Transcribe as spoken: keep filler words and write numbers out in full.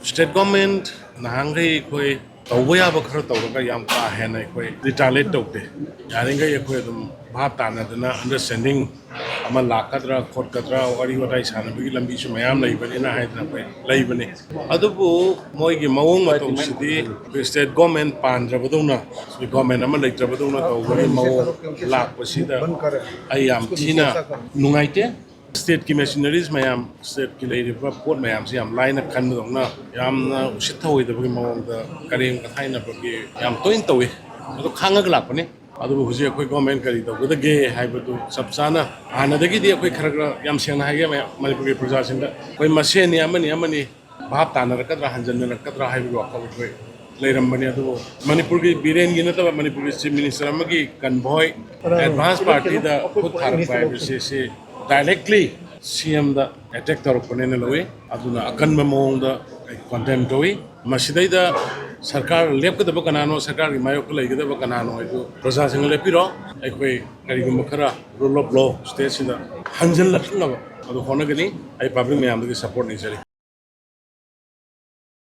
State government ꯅꯍꯥꯟꯈꯩ ꯑꯩꯈꯣꯏ ꯇꯧꯕ ꯌꯥꯕ ꯈꯔ ꯇꯧꯔꯒ ꯌꯥꯝ ꯀꯥ ꯍꯦꯟꯅ ꯑꯩꯈꯣꯏ retaliate ꯇꯧꯗꯦ꯫ ꯌꯥꯔꯤꯈꯩ ꯑꯩꯈꯣꯏ ꯑꯗꯨꯝ ꯚꯥꯞ ꯇꯥꯅꯗꯅ understanding ꯑꯃ ꯂꯥꯛꯀꯗ꯭ꯔꯥ ꯈꯣꯠꯀꯗ꯭ꯔꯥ ꯋꯥꯔꯤ ꯋꯥꯇꯥꯏ ꯁꯥꯟꯅꯕꯒꯤ ꯂꯝꯕꯤꯁꯨ ꯃꯌꯥꯝ ꯂꯩꯕꯅꯤꯅ ꯍꯥꯏꯗꯅ ꯑꯩꯈꯣꯏ ꯂꯩꯕꯅꯤ꯫ ꯑꯗꯨꯕꯨ ꯃꯣꯏꯒꯤ ꯃꯑꯣꯡ ꯃꯇꯧꯁꯤꯗꯤ ꯑꯩꯈꯣꯏ state government ꯄꯥꯟꯗ꯭ꯔꯕꯗꯧꯅ, government ꯑꯃ ꯂꯩꯇ꯭ꯔꯕꯗꯧꯅ ꯇꯧꯕꯒꯤ ꯃꯑꯣꯡ ꯂꯥꯛꯄꯁꯤꯗ ꯑꯩ ꯌꯥꯝ ꯊꯤꯅ ꯅꯨꯡꯉꯥꯏꯇꯦ꯫ Stateꯀꯤ machineries ꯃꯌꯥꯝ, stateꯀꯤ ꯂꯩꯔꯤꯕ ꯄꯣꯠ ꯃꯌꯥꯝꯁꯤ ꯌꯥꯝ ꯂꯥꯏꯅ ꯈꯟꯕꯗꯧꯅ ꯌꯥꯝꯅ ꯎꯁꯤꯠ ꯊꯑꯣꯏꯗꯕꯒꯤ ꯃꯑꯣꯡꯗ ꯀꯔꯦꯝ ꯀꯊꯥꯏꯅꯕꯒꯤ ꯌꯥꯝ ꯇꯣꯏꯅ ꯇꯧꯏ꯫ ꯑꯗꯨ ꯈꯥꯡꯉꯒ ꯂꯥꯛꯄꯅꯤ꯫ ꯑꯗꯨꯕꯨ ꯍꯧꯖꯤꯛ ꯑꯩꯈꯣꯏ government ꯀꯔꯤ ꯇꯧꯒꯗꯒꯦ ꯍꯥꯏꯕꯗꯨ ꯆꯞ ꯆꯥꯅ ꯍꯥꯟꯅꯗꯒꯤꯗꯤ ꯑꯩꯈꯣꯏ ꯈꯔ ꯈꯔ ꯌꯥꯝ ꯁꯦꯡꯅ ꯍꯥꯏꯒꯦ ꯃꯌꯥꯝ ꯃꯅꯤꯄꯨꯔꯒꯤ ꯄ꯭ꯔꯖꯥꯁꯤꯡꯗ, ꯑꯩꯈꯣꯏ ꯃꯁꯦꯟꯅꯤ ꯑꯃꯅꯤ ꯑꯃꯅꯤ ꯚꯥꯞ ꯇꯥꯅꯔꯛꯀꯗ꯭ꯔꯥ ꯍꯟꯖꯟꯅꯔꯛꯀꯗ꯭ꯔꯥ ꯍꯥꯏꯕꯒꯤ ꯋꯥꯈꯜ ꯑꯩꯈꯣꯏ ꯂꯩꯔꯝꯕꯅꯤ꯫ ꯑꯗꯨꯕꯨ ꯃꯅꯤꯄꯨꯔꯒꯤ ꯕꯤꯔꯦꯟꯒꯤ ꯅꯠꯇꯕ ꯃꯅꯤꯄꯨꯔꯒꯤ chief minister ꯑꯃꯒꯤ convoy advance partyꯗ ꯈꯨꯠ ꯊꯥꯔꯛꯄ ꯍꯥꯏꯕꯁꯤ ꯁꯤ directly CMꯗ attack ꯇꯧꯔꯛꯄꯅꯦꯅ ꯂꯧꯏ꯫ ꯑꯗꯨꯅ ꯑꯀꯟꯕ ꯃꯑꯣꯡꯗ ꯑꯩ condemn ꯇꯧꯏ꯫ ꯃꯁꯤꯗꯩꯗ ꯁꯔꯀꯥꯔ ꯂꯦꯞꯀꯗꯕ ꯀꯅꯥꯅꯣ, ꯁꯔꯀꯥꯔꯒꯤ ꯃꯥꯌꯣꯛꯇ ꯂꯩꯒꯗꯕ ꯀꯅꯥꯅꯣ ꯍꯥꯏꯗꯨ ꯄ꯭ꯔꯖꯥꯁꯤꯡꯅ ꯂꯦꯞꯄꯤꯔꯣ꯫ ꯑꯩꯈꯣꯏ ꯀꯔꯤꯒꯨꯝꯕ ꯈꯔ rule of law stateꯁꯤꯗ ꯍꯟꯖꯤꯜꯂꯛꯅꯕ ꯑꯗꯨ ꯍꯣꯠꯅꯒꯅꯤ꯫ ꯑꯩ public ꯃꯌꯥꯝꯗꯒꯤ support ꯅꯤꯖꯔꯤ꯫